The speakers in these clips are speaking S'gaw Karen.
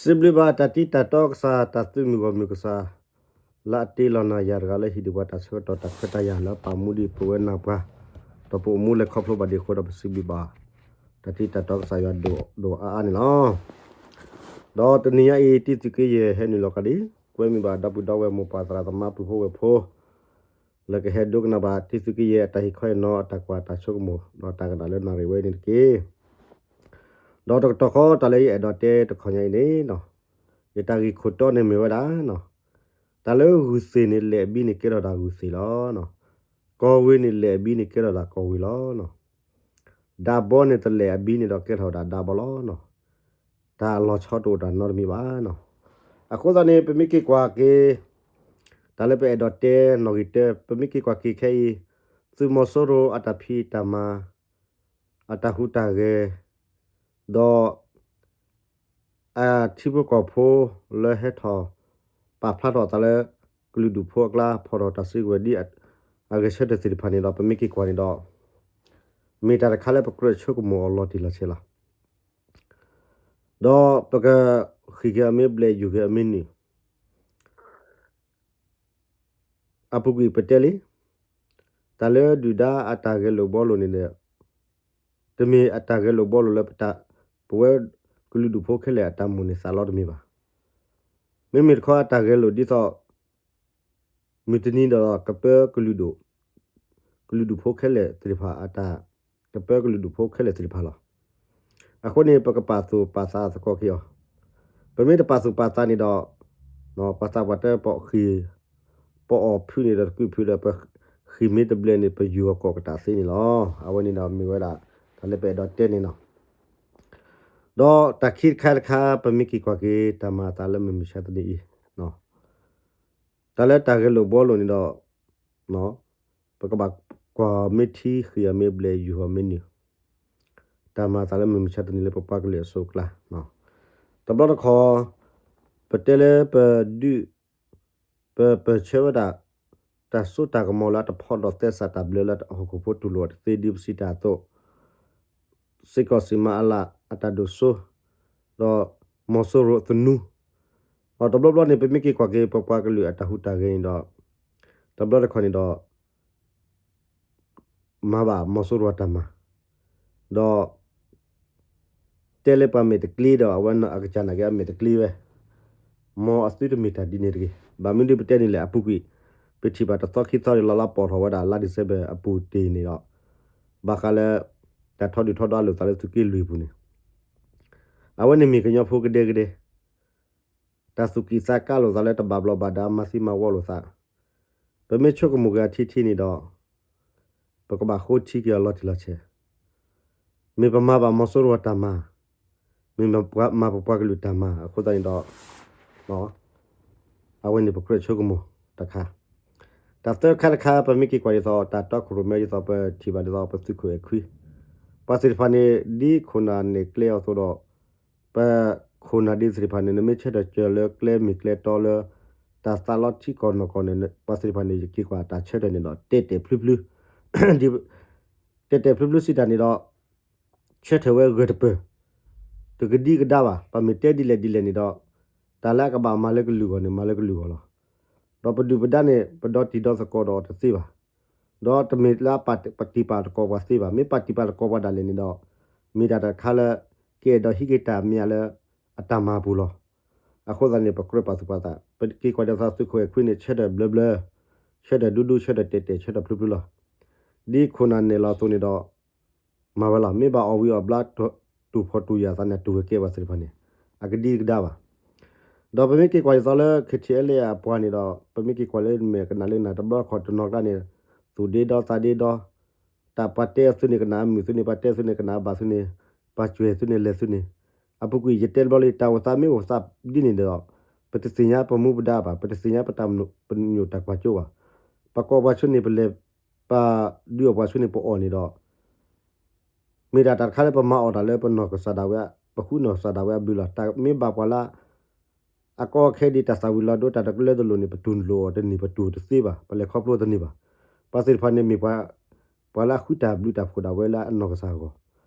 စံးဘျုးဘၣ်တၢ်တံတၢ်တီကစၢ် တၢ်သုးမုၢ်ဂီၢ်မုၢ်ကစၢ်, လၢအတ့လီၤနၤယၤတဂၤလၢဟံၣ်ဒံးပှၤတၢ်ဆၢကတီၢ်တၢ်ခွဲးတၢ်ယာ်လၢအပာ်မူဒံးပဝဲနၢ်ပှၤ, ဒီးပအိၣ်မူလဲၤခီဖျိဘၣ်ဒံးအဃိဒီးပစံးဘျုးဘၣ် တၢ်တံတၢ်တီကစၢ်ယွၤဒိၣ်ဒိၣ်အါအါန့ၣ်လီၤ. ဒီးတနံၤညါအံၤ တံသုးက့ယဲၢ်ဟဲနုာ်လီၤကဒီး, ကွဲမုာ်ဘၣ်ဒီပုၢ်ဒီဝဲၢ် မိၢ်ပၢ်သရၣ်သမါပုၢ်ဖိဝဲၢ်ဖိ လၢကဟဲဒိကနၣ်ဘၣ် တံသုးက့ယဲၢ်အတၢ်ဟ့ၣ်ခီဟ့ၣ်နီၤ အတၢ်ကွၢ်တၢ်ဆိကမိၣ် ဒီးတၢ်ကနၣ်လၢနၣ်ရံၣ်ဝဲန့ၣ်တက့ၢ်. ဒီးတကတီၢ်ဃီတၢ်လၢယအဲၣ်ဒိးတဲတခီညါအံၤန့ၣ်, ယတၢ်ဂ့ၢ်ခိၣ်တီန့ၣ်မ့ၢ်ဝဲဒၣ်, တၢ်လၢဂုၢ်သ့ၣ်န့ၣ်လဲၣ်အဘံန့ၣ်ကဲထီၣ်ဒၣ်ဂုၢ်သ့ၣ်လီၤ. ကီၢ်ဝ့ၤန့ၣ်လဲၣ်အဘံန့ၣ်ကဲထီၣ်ဒၣ်ကီၢ်ဝ့ၤလီၤ. ဒးဘီန့ၣ်တလဲၣ်အဘံန့ၣ်ဒီးကဲထီၣ်ဒၣ်ဒးဘီလီၤ. တၢ်အလီၤဆီတအိၣ်တၢ်နီတမံၤဘၣ်. အဃိသတးန့ၣ် ပမ့ၢ်က့ၤကွၢ်က့ၤ တၢ်လၢပအဲၣ်ဒိးတဲနီၣ်ဂံၢ်တၢ ပမ့ၢ်က့ၤကွၢ်က့ၤခဲအံၤ, သုးမီၤစိရိၤအတၢ်ဖံးတၢ်မၤ, အတၢ်ဟူးတၢ်ဂဲၤ, ဒီး အထံဖိကီၢ်ဖိလၢဟဲထီၣ် ပာ်ဖျါထီၣ်အသးလၢ ကလုာ်ဒူၣ်ဖိအကျါ ဖီၣ်ထီၣ်တၢ်စုကဝဲၤဒ်အဂဲၤဆၢထၢၣ်သ့ၣ်တဖၣ်န့ၣ်ဒီး ပမ့ၢ်က့ၤကွၢ်န့ၣ်ဒီး မ့ၢ်တၢ်တခါလၢပကြၢးဆိကမိၣ်အီၤလီၤတံၢ်လီၤဆဲးလီၤ. ဒီးပကဃ့ၢ်က့ၤအမ့ၢ်ဘျဲၣ် ယူၤက့ၤအမ့ၢ်နုာ် အပူၤကွံာ်ပတဲလံ, တၢ်လၢဒုၣ်ဒါအတၢ်ဂဲၤလိာ်ဘှီလိာ်န့ၣ်ဒီး တမ့ၢ်အတၢ်ဂဲၤလိာ်ဘှီလိာ်လၢ ပဝဲကလုာ်ဒူၣ်ဖိခဲလၢာ်အတၢ်မိၣ်န့ၢ်သးလီတမ့ၢ်ဘၣ်. မ့မ့ၢ်တခီအတၢ်ဂဲၤလိာ်ဒ်သိး မုၢ်တနံၤဒီးကပၢကလုာ်ဒူၣ်, ကလုာ်ဒူၣ်ဖိခဲလၢာ်သ့ၣ်တဖၣ်အတၢ်, ကပၢကလုာ်ဒူၣ်ဖိခဲလၢာ်သ့ၣ်တဖၣ်လီၤ. အဃိန့ၣ် ပကပာ်သူၣ်ပာ်သးသကိးက့ၤအီၤ, ပမ့ၢ်တပာ်သူၣ်ပာ်သးန့ၣ်ဒီး ပှၤသးပှၢ်တဲပီၣ်ဃံၢ်, ပအီၣ်ဖုးန့ၣ်ဒီးတကုးဖုးဒီး ပဃံၢ်မ့ၢ်တဘျဲးန့ၣ် ပယူၤအကိာ်ကတၢၢ်သ့န့ၣ်လီၤ. အဝဲန့ၣ်ဒီးမ့ၢ်ဝဲဒၣ် တၢ်လၢပအဲၣ်ဒိးတဲန့ၣ်လီၤ. ဒီးတၢ်ခံတခါတခါ ပမ့ၢ်က့ၤကွၢ်က့ၤ တၢ်မၤအသးလၢမုၢ်မဆါတနံၤအံၤ, တၢ်လၢတၢ်ဂဲၤလိာ်ဘှီလိာ်န့ၣ်ဒီး ပကဘၣ်ကွၢ်မ့ၢ်ထံ ဃံၢ်အမ့ၢ်ဘျဲး ယူၤအမ့ၢ်နုာ်, တၢ်မၤအသးလၢမုၢ်မဆါတနံၤလၢပပှၤကလုာ်အစိးအကျါ, တဘျီတခီၣ် ပတဲလၢပဒုး ပပၢၢ်ဆၢဝဲဒၣ် တၢ်စိတၢ်ကမီၤလၢအတဖီၣ်ဒီးသဲစးတၢ်ဘျၢလၢဟီၣ်ခိၣ်ဖိတူၢ်လိာ်အီၤတသ့ဒ်ပစံးတၢ်အသိး, စ့ၢ်ကီးစံးမၤအလၣ်အတၢ်ဒိၣ်စိ, ဒီးမီၤစိရိၤသနူ, ဒီးတဘျီဘျီန့ၣ် ပမ့ၢ်က့ၤကွၢ်က့ၤပပှၤကလုာ်အတၢ်ဟူးတၢ်ဂဲၤန့ၣ်ဒီး တဘျီတခီၣ်န့ၣ်ဒီး မၤဘၣ်မီၤစိရိၤအတၢ်မၤ, ဒီး တဲလၢပှၤမဲာ်တကျ့ဒီး အဝဲအကစၢ်နာ်က့အမဲာ်တကျ့ဝဲ, မ်အသုတမ့ၢ်တၢ်ဒ်န့ၣ်တဂ့ၤ. ဘၣ်မနုၤဒ်ပတဲန့ၣ်လဲၣ် အပူၤကွံာ် ပထံၣ်ဘၣ်တသီခံသီန့ၣ် လီၤလီၤပိာ်ထီၣ်ဝဲဒၣ်လါ December အပူၤတ့ၢ်န့ၣ်ဒီး ဘၣ်ဃးလၢ တၢ်ထီဒုၣ်ထီဒါလိာ်သးလၢသုးက့လွံၢ်ပူၤန့ၣ် အဝဲန့ၣ်မ့ၢ်ကညီဖိကဒဲကဒဲ တၢ်သူၣ်ကံၢ်သးကါလိာ်သးလၢတဘၣ်ဘျီးဘၣ်ဒါ မၤသံမၤဝီလိာ်သး, ပမ့ၢ်ဆိကမိၣ်က့ၤအထံထံန့ၣ်ဒီး ပကဘၣ်ဃိထံက့ၤအီၤလီၤတံၢ်လီၤဆဲး, မ့ၢ်ပမၤဘၣ်မီၤစိရိၤအတၢ်မၤ, မ့ၢ်မၤပပှၤကလုာ်တၢ်မၤ အဃိသတးန့ၣ်ဒီး အဝဲန့ၣ်ပကြၢးဆိကမိၣ်တခါ, တၢ်သၢခါတခါ ပမ့ၢ်က့ၤကွၢ်ဒ်သိး တၢ်တီခိၣ်ရိၣ်မဲဒ်သိး ပထံၣ်ဘၣ်ဒ်သိး ပသုးခိၣ်အဲၣ်ခွံ, ပှၤသ့ၣ်တဖၣ်န့ၣ် ဒ်ခိၣ်နၢ်နဲၣ်ကျဲအီၤအသိးဒီး ပခိၣ်နၢ်ဒ်သ့ၣ်တဖၣ်န့ၣ် နမ့ၢ်ဆၢထၢၣ်စၢၤလၢကျဲမ့ၢ်ကျဲတီလၢ တၢ်သးလီထံကီၢ်နီၢ်ကီၢ်န့ၣ် ပှၤသ့ၣ်တဖၣ်န့ၣ် ယက့ၤကွၢ်တၢ်ဆၢထၢၣ်န့ၣ်ဒီး တဲာ်တဲာ်ဖျုဖျု တဲာ်တဲာ်ဖျုဖျုစံးတၢ်န့ၣ်ဒီး ဆၢထၢၣ်ဝဲဂၢၢ်တပၢၢ်, တကဒံကဒါဘၣ်, ပမ့ၢ်တဲဒ်လဲၣ်ဒ်လဲၣ်န့ၣ်ဒီး တၢ်လၢအကဘၣ်မၤလၢကလုာ်အဂီၢ်န့ၣ် မၤလၢကလုာ်အဂီၢ်လီၤ. ဒီးပဒုၣ်ပဒါန့ၣ် ပဒီတံၤဒီသကိးဒီးတသ့ဘၣ်. ဒီးတမ့ၢ်လၢပာ်တံၢ်ပာ်သကိးပှၤသ့ဘၣ်. မ့ၢ်ပာ်တံၢ်ပာ်သကိးပှၤဒၣ်လဲာ်န့ၣ်ဒီး မ့ၢ်တၢ်တခါလၢ ကအဲၣ်ဒိးဟံးက့ၤတၢ်မ့ၢ်လၢအတၢ်မၤပူၤလီၤ. အဃိသတးန့ၣ် ပကြၢးပာ်သူၣ်ပာ်သး, ပက့ၤကွၢ်ဒ်သိးသုးခိၣ်အဲၣ်ခွံန့ၣ် ဆၢထၢၣ်ဘျၢဘျၢ, ဆၢထၢၣ်ဒူဒူ, ဆၢထၢၣ်တဲာ်တဲာ်, ဆၢထၢၣ်ဖျုဖျုလီၤ. ဒ်ခိၣ်နၢ်နဲၣ်လီၤအသိးန့ၣ်ဒီး မၤဝဲလီၤ. မ့ၢ်ဘၣ်အီၣ်ဝံၤအီၣ်ဘျါ တူၢ်ဖှီၣ်တူၢ်ယာ်သးန့ၣ် တူၢ်ဝဲကဲပှၤသ့ၣ်တဖၣ်န့ၣ် အကဒံကဒါဘၣ်. ဒီးပမ့ၢ်က့ၤကွၢ်ဒ်သိးလၢ KTLA အပှၤန့ၣ်ဒီး ပမ့ၢ်က့ၤကွၢ်လၢမဲာ်ကနၣ်လၢနၤ တဘျီတခီၣ်တနီၤကျါန့ၣ် သူၣ်ဒ့ဒီသးဒ့ဒီ, တၢ်ပှၤတဲအသုန့ၣ်ကနၣ်မုာ်သုန့ၣ် ပှၤတဲအသုန့ၣ်ကနၣ်ဘၣ်သုန့ၣ်, ပှၤကွဲးသုန့ၣ်လဲၤသုန့ၣ်, အပူၤကွံာ်ယတဲတဘျီလံ တၢ်အိၣ်သးမ့ၢ်အိၣ်သးဒ်န့ၣ်ဒီး ပတသ့ၣ်ညါပမူပဒါဘၣ်, ပတသ့ၣ်ညါပတၢ်ပညိၣ်တၢ်ကွၢ်စိဘၣ်. ပကိးပှၤဆိန့ၣ်ပလဲၤ, ပဒုးအီၣ်ပှၤဆိန့ၣ်ပအီၣ်န့ၣ်ဒီး မ့ၢ်ဒၣ်တၢ်တခါလၢပမၤအီၣ်တၢ်လၢပနီၢ်ကစၢ်ဒၣ်ဝဲ, ပဃုနီၢ်ကစၢ်ဒၣ်ဝဲအဘျုးလီၤ. တၢ်မ့ၢ်ဘၣ်ပှၤလၢ အကီအခဲဒ်တၢ်သၣ်ဝံၤလီၤဒိ တၢ်တကလၢတလိၤန့ၣ် ပတူၢ်လိာ်အီၤတန့ၢ် ပတူၢ်တသ့ဘၣ်, ပလဲၤခီဖျိတန့ၢ်ဘၣ်. ပှၤသ့ၣ်တဖၣ်န့ၣ်မ့ၢ်ပှၤ, ပှၤလၢအဃုတၢ်ဘျုးတၢ်ဖှိၣ်ဒၣ်ဝဲလၢအနီၢ်ကစၢ်အဂီၢ်,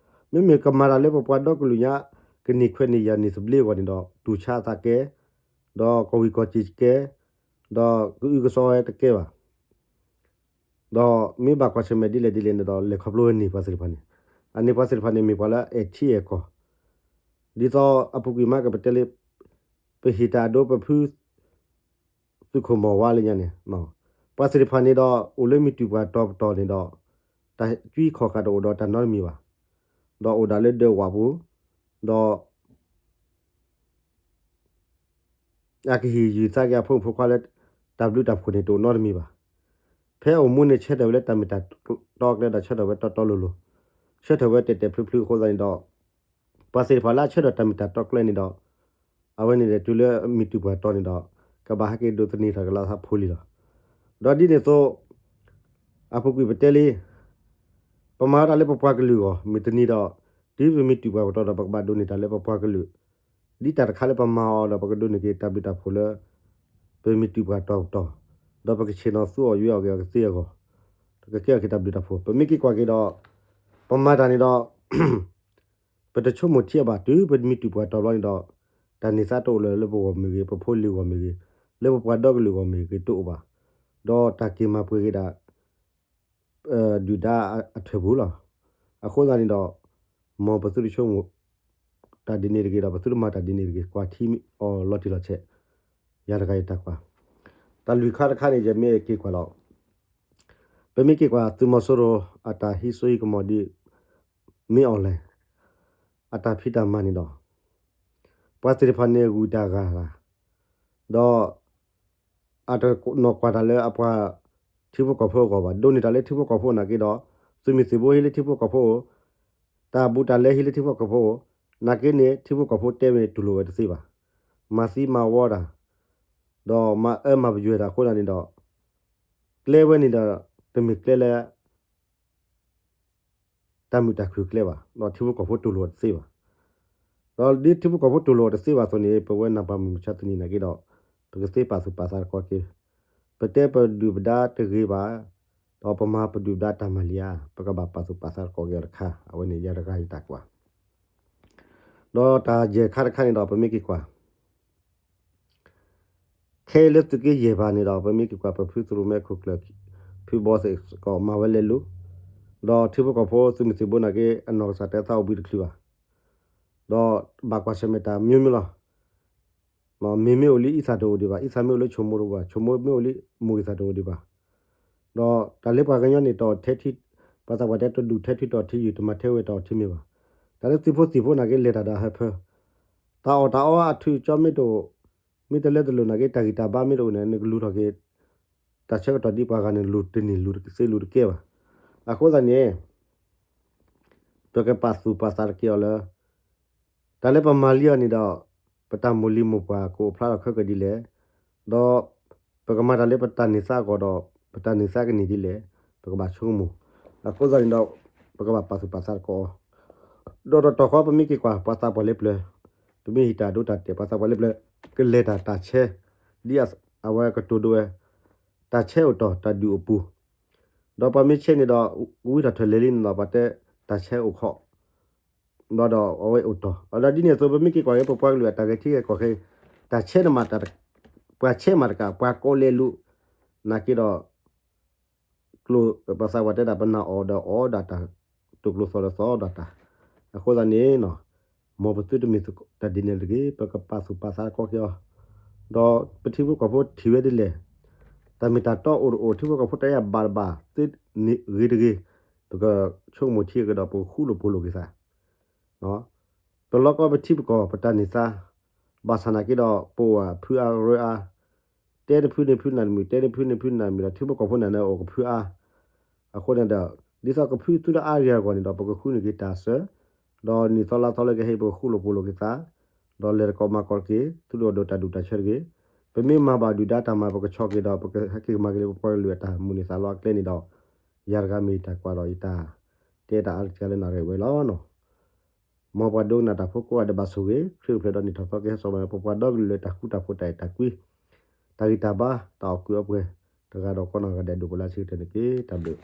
မ့မ့ၢ်ကမၤတၢ်လၢပပှၤဒီကလုာ်ညါ ကန့ၢ်ခွဲးန့ၢ်ယာ်န့ၢ်သဘျ့အဂီၢ်န့ၣ်ဒီး တူၢ်ဆါအသးကဲ, ဒီးကီၢ်ဝံၤကီၢ်စ့ၢ်ကဲ, ဒီးကအုကစွဲဝဲတကဲဘၣ်. ဒီးမ့ၢ်ဘၣ်ကွၢ်ဆၢၣ်မဲာ်ဒ်လဲၣ်ဒ်လဲၣ်န့ၣ်ဒီး လဲၤခီဖျိဝဲန့ၢ်ပှၤသ့ၣ်တဖၣ်န့ၣ်, အန့ၢ်ပှၤသ့ၣ်တဖၣ်န့ၣ် မ့ၢ်ပှၤလၢအအဲၣ်ထံအဲၣ်ကီၢ်, ဒ်သိးအပူၤကွံာ်မးကပတဲလံ, ပဟ့ၣ်တၢ်အဒိပဖု သုးခိၣ်မီၤဝါလၢညါန့ၣ်, ပှၤသ့ၣ်တဖၣ်န့ၣ်ဒီး အိၣ်လၢမုၢ်တူာ်ပှၤတီၤပတီၢ်န့ၣ်ဒီး တၢ်ကွံခီၣ်ဃာ်တအိၣ်ဒီးတၢ်နီတမံၤဘၣ်, ဒီးအိၣ်ဒၣ်လၢဒၢးဝးပူၤ, ဒီး အကဟ့ၣ်ယုၢ်သးက့ၤအဖိမုၣ်ဖိခွါလၢ တၢ်ဘျုးတၢ်ဖှိၣ်န့ၣ်တအိၣ်နီတမံၤဘၣ်. ဖဲအအိၣ်မူန့ၣ် ဆၢထၢၣ်ဝဲလၢတၢ်မ့ၢ်တၢ်တီအကျဲဒီး ဆၢထၢၣ်ဝဲတီတီလိၤလိၤ, ဆၢထၢၣ်ဝဲတဲာ်တဲာ်ဖျုးဖျုးအဃိသတးန့ၣ်ဒီး ပှၤသ့ၣ်တဖၣ်လၢအဆၢထၢၣ်တၢ်မ့ၢ်တၢ်တီအကျဲန့ၣ်ဒီး အဝဲန့ၣ်ဒီးတုၤလၢမုၢ်တူာ်ပှၤတီၤန့ၣ်ဒီး ကဘၣ်ဟဲက့ၤဒိးသန့ၤထီၣ်က့ၤလီၤသးဖိလံလီၤ. ဒီးဒ်န့ၣ်အသိး အပူၤကွံာ်ပတဲလံ ပမၤတၢ်လၢပပှၤကလုာ်အဂီၢ် မုၢ်တနံၤဒီး တုၤပမ့ၢ်တူာ်ပှၤပတီၢ်ဒီး ပကဘၣ်ဒိးန့ၢ်တၢ်လၢပပှၤကလုာ်, ဒ်တၢ်တခါလၢပမၤအီၤဒီး ပကဒိးန့ၢ်က့ၤတၢ်ဘျုးတၢ်ဖှိၣ်လၢ ပမ့ၢ်တူာ်ပှၤတီၤပတီၢ်, ဒီးပကဆ့ၣ်နီၤသူအီၤယွဲအီၤက့ၤအီၤကသ့အဂီၢ်, ကကဲအီၤက့ၤတၢ်ဘျုးတၢ်ဖှိၣ်. ပမ့ၢ်က့ၤကွၢ်က့ၤဒီး ပမၤတၢ်န့ၣ်ဒီး ပတဆိကမိၣ်ထံအဘၣ် တုၤပမ့ၢ်တူာ်ပှၤတီၤဘျီန့ၣ်ဒီး တၢ်န့ၢ်သါတအိၣ်လၢၤလၢပဂီၢ်မ့ၢ်ဂ့ၤ, ပဖိလံၤဂီၢ်မ့ၢ်ဂ့ၤ, လၢပပှၤဒီကလုာ်ဂီၢ်မ့ၢ်ဂ့ၤတအိၣ်ဘၣ်. ဒီးတၢ်က့ၤမၤပှဲၤက့ၤဒၣ် ဒုၣ်ဒါအထၢၣ်ပူၤလီၤ. အဃိသတးန့ၣ်ဒီး မ်ပသုတဆိကမိၣ် တၢ်ဒ်န့ၣ်တဂ့ၤဒီး ပသုတမၤတၢ်ဒ်န့ၣ်တဂ့ၤ, ကွၢ်ထံအီၤလီၤတံၢ်လီၤဆဲး, ယၤတဂၤယတၢ်ကွၢ်. တၢ်လွံၢ်ခါတခါန့ၣ် ယမ့ၢ်က့ၤကွၢ်လီၤ. ပမ့ၢ်က့ၤကွၢ် သုးမီၤစိရိၤ အတၢ်ဟံးစိဟံးကမီၤဒ် မ့ၢ်အီၣ်လဲၣ် အတၢ်ဖံးတၢ်မၤန့ၣ်ဒီး ပှၤသ့ၣ်တဖၣ်န့ၣ် ဂုာ်တၢ်ဂၤတၢ် ဒီး အတနီၢ်ကွၢ်တၢ်လၢအပှၤထံဖိကီၢ်ဖိအဂီၢ်ဘၣ်, ဒိးန့ၢ်တၢ်လၢထံဖိကီၢ်ဖိနာ်က့ဒီး သုးမုၢ်သံၣ်ဘိဟံးလၢထံဖိကီၢ်ဖိ, တၢ်ဘူးတၢ်လဲဟံးလၢထံဖိကီၢ်ဖိ, နာ်က့န့ၣ် ထံဖိကီၢ်ဖိတဲဝဲတူၢ်လိာ်ဝဲတသ့ဘၣ်. မၤသံမၤဝီတၢ် ဒီးမၤအၢမၤပယွဲတၢ်အဃိသတးန့ၣ်ဒီး ကျဲဝဲန့ၣ်ဒီး တမ့ၢ်ကျဲလၢ တၢ်မုာ်တၢ်ခုၣ်ကျဲဘၣ်, ဒီးထံဖိကီၢ်ဖိတူၢ်လိာ်အီၤတသ့ဘၣ်. ဒီးဒ်ထံဖိကီၢ်ဖိတူၢ်လိာ်အီၤတသ့ဘၣ်အသိးန့ၣ် ပဝဲနၢ်ပၢၢ်မုၢ်မဆါတနံၤနာ်က့ဒီး ပကသ့ပာ်သူၣ်ပာ်သးတကီက့ၤ, ပတဲပဒုၣ်ပဒါတဂ့ၤဘၣ်, ဒီးပမၤပဒုၣ်ပဒါတၢ်မၤလံဧါ, ပကဘၣ်ပာ်သူၣ်ပာ်သးတကီက့ၤအီၤတခါ, အဝဲန့ၣ်ယၤတဂၤယတၢ်ကွၢ်. ဒီးတၢ်ယဲၢ်ခါတခါန့ၣ်ဒီး ပမ့ၢ်က့ၤကွၢ် ခဲအံၤလၢသုးက့ယဲၢ်ဘၣ်န့ၣ်ဒီး ပမ့ၢ်က့ၤကွၢ်ပဖုသရူးမဲခိၣ်ကျၢၢ် ဖုဘီသ့ၣ်စ့ၢ်ကီးမၤဝဲလဲၤလူၤ, ဒီးထံဖိကီၢ်ဖိသုးမုၢ်သံၣ်ဘိနာ်က့ အနီၢ်ကစၢ်တဲသးအိၣ်ဘှံးတချုးဘၣ်, ဒီးဘၣ်ကွၢ်ဆၢၣ်မဲာ်တၢ်မျိုးမျိုးလီၤ. မ့ၢ်မ့ၢ်အိၣ်လံအံသၣ်တအိၣ်ဒံးဘၣ်, အံသၣ်မ့ၢ်အိၣ်လၢဆိမိၣ်တအိၣ်ဘၣ်, ဆိမိၣ်မ့ၢ်အိၣ်လံမိၢ်အံသၣ်တအိၣ်ဒံးဘၣ်. ဒီးတၢ်လၢပှၤကညီန့ၣ် တၢ်ထဲထံ, ပှၤသးပှၢ်တဲတဒူၣ်ထဲထံတီၢ်ထံယုၢ် တမၤထဲဝဲတီၢ်ထံမ့ၢ်ဘၣ်. တၢ်လၢသုးဖိသံၣ်ဖိနာ်က့လဲၤတၢ်ဒီးဟၢဖၢ, တၢ်အီၣ်တၢ်အီအထုးကၠီမ့ၢ်တအိၣ်, မ့ၢ်တလၢတလိာ်နာ်က့ တၢ်ဂံၢ်တၢ်ဘါမ့ၢ်တအိၣ်န့ၣ် နကလူၤထီၣ်က့ၤ တၢ်ဆၢကတီၢ်ဒ်ပှၤဂၤန့ၣ် လူၤတန့ၢ်လူၤသ့လူၤတကဲဘၣ်. အဃိသတးန့ၣ် ပကပာ်သူၣ်ပာ်သးတက့ၢ်အီၤလၢ တၢ်လၢပမၤလံအီၤန့ၣ်ဒီး ပတၢ်မိၢ်လံၤမိၢ်ပှၢ်ကအိၣ်ဖျါထီၣ်ခဲကဒ်လဲၣ်, ဒီးပကမၤတၢ်လၢပတၢ်န့ၢ်သါအဂီၢ်ဒီး ပတၢ်န့ၢ်သါကန့ၢ်ဒ်လဲၣ် ပကဘၣ်ဆိကမိၣ်. အဃိသတးန့ၣ်ဒီး ပကဘၣ်ပာ်သူၣ်ပာ်သးတက့ၢ်အီၤ, ဒီးတတီၢ်ဃီပမ့ၢ်က့ၤကွၢ် ပှၤသးပှၢ်လၢပျၢၤ, ပမ့ၢ်ဟ့ၣ်တၢ်ဒိတၢ်တဲာ် ပှၤသးပှၢ်လၢပျၢၤ ကလဲၤတၢ်တၢ်ဆဲ, ဒ်အဝဲကတိၤဒိဝဲ တၢ်ဆဲအိၣ်တီၢ်တၢ်ဒုးအိၣ်ပူၤ, ဒီးပှၤမ့ၢ်ဆဲန့ၣ်ဒီး ဝံထီၣ်ထၢၣ်လဲၤလံန့ၣ်ဒီး ပှၤတဲတၢ်ဆဲအိၣ်ခိး ဒီးဒီးအဝဲအိၣ်တီၢ်, အဒီးဒ်န့ၣ်အသိး ပမ့ၢ်က့ၤကွၢ်က့ၤ ပပှၤကလုာ်အတၢ်ဂဲၤထံဂဲၤကီၢ်ခဲအံၤ, တၢ်ဆဲန့ၣ်မး, ပှၤဆဲမးတကး ပှၤကိးလဲၤလူၤ, နာ်က့ဒီး ကျိာ်ပသးပှၢ်တဲဒၣ် ပနၢ်အီၣ်ဒီးအီၣ်ဒၣ်တၢ်, တိာ်ကျိာ်သီၣ်ဒီးသီၣ်ဒၣ်တၢ်, အဃိသတးန့ၣ် မ်ပသုတမ့ၢ်တၢ်ဒ်န့ၣ်တဂ့ၤ, ပကပာ်သူၣ်ပာ်သးတက့ၢ်အီၤ, ဒီးပထံဖိကီၢ်ဖိထံၣ်ဝဲဒ်လဲၣ်, တၢ်မ့ၢ်တၢ်တီအိၣ်တအိၣ် ထံဖိကီၢ်ဖိတၢ်အဲၣ်ဘၣ်တဘၣ်သ့ ဂ့ၤတဂ့ၤ, ပကဆိကမိၣ်ထံက့ၤဒီး ပကဃူလိာ်ဖိးလိာ်က့ၤသး ပလီၢ်ကီၢ်ပထံပကီၢ် ပတၢ်န့ၢ်သါ, ဘၣ်ဆၣ်နာ်က့ဒီး ပအိၣ်ဖုအါရၢအါ, တဲတဖုန့ၣ်ဖုနၢ်တမုာ်, တဲတဖုန့ၣ်ဖုနၢ်တမုာ်ဒီး ထံဖိကီၢ်ဖိန့ၣ်န့ၣ်အိၣ်ကဖုအါ, အဃိန့ၣ်ဒီး ဒ်သိးကဖုသုတအါဂ့ၤအဂီၢ်န့ၣ်ဒီး ပကဃုန့ၢ်က့ၤတၢ်စၢၤ, ဒီးနံၣ်သီလါသီလၢကဟဲ ပကဃူလိာ်ဖိးလိာ်က့ၤသး, ဒီးလဲၤတကိးမၤကိးတက့ၢ်, သုတအိၣ်ဒီးတၢ်ဒူၣ်တၢ်ဆၢတဂ့ၤ, ပမ့ၢ်မၤဘၣ်ဒုၣ်ဒါတၢ်မၤ ပကဆီၣ်က့ၤဒီး ပကဟဲက့ၤကမၤက့ၤလၢပပှၤကလုာ်အတၢ်မုၢ်န့ၢ်သးလီအကျဲန့ၣ်ဒီး ယၤတဂၤမ့ၢ်ယတၢ်ကွၢ်ဒီးယတၢ်တဲတၢ်အါတက့ၢ်လၢနၣ်ရံၣ်ဝဲလီၤ. မ်ပှၤဒိကနၣ်တၢ်ဖိကိးဂၤဒဲးဘၣ်ဆိၣ်ဂ့ၤ, ခရံာ်အိၣ်ဖျဲၣ်ဒီးနံၣ်ထီၣ်သီကဟဲစိာ်မၤ ပပှၤဒီကလုာ်လၢတၢ်ဃူတၢ်ဖိးတၢ်အဲၣ်တၢ်ကွံ, တၢ်ဂံၢ်တၢ်ဘါ တၢ်အီၣ်ကုးအီပှဲၤ, တဂၤဒီးကိးနီၢ်ဂၤဒဲး ဒိၣ်ပလၢဆၢကတီၢ်န့ၣ်တက့ၢ်. တၢ်ဘျုး